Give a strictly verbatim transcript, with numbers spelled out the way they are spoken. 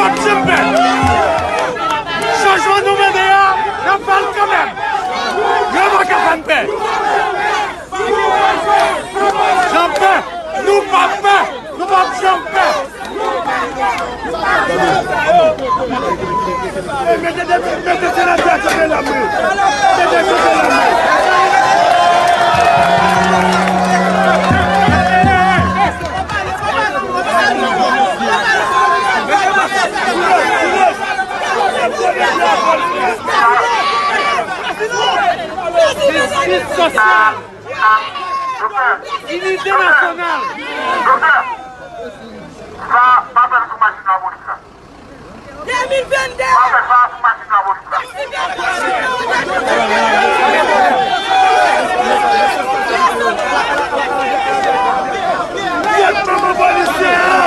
P ap janm pè. Chanjman nou mennen an, n ap fè l kanmenm. Yo pa ka fè n pè. Janm pè. Nou p ap pè. Nou p ap janm pè. Mete, mete senatè a kanpe la, wi. Mete kanpe la, wi. Jistis sosyal. Inite nasyonal. Doktè, sa pa fè l sou machin lapolis la. Demi vennde. Pa fè sa sou machin lapolis la. Yèt manman polisye a!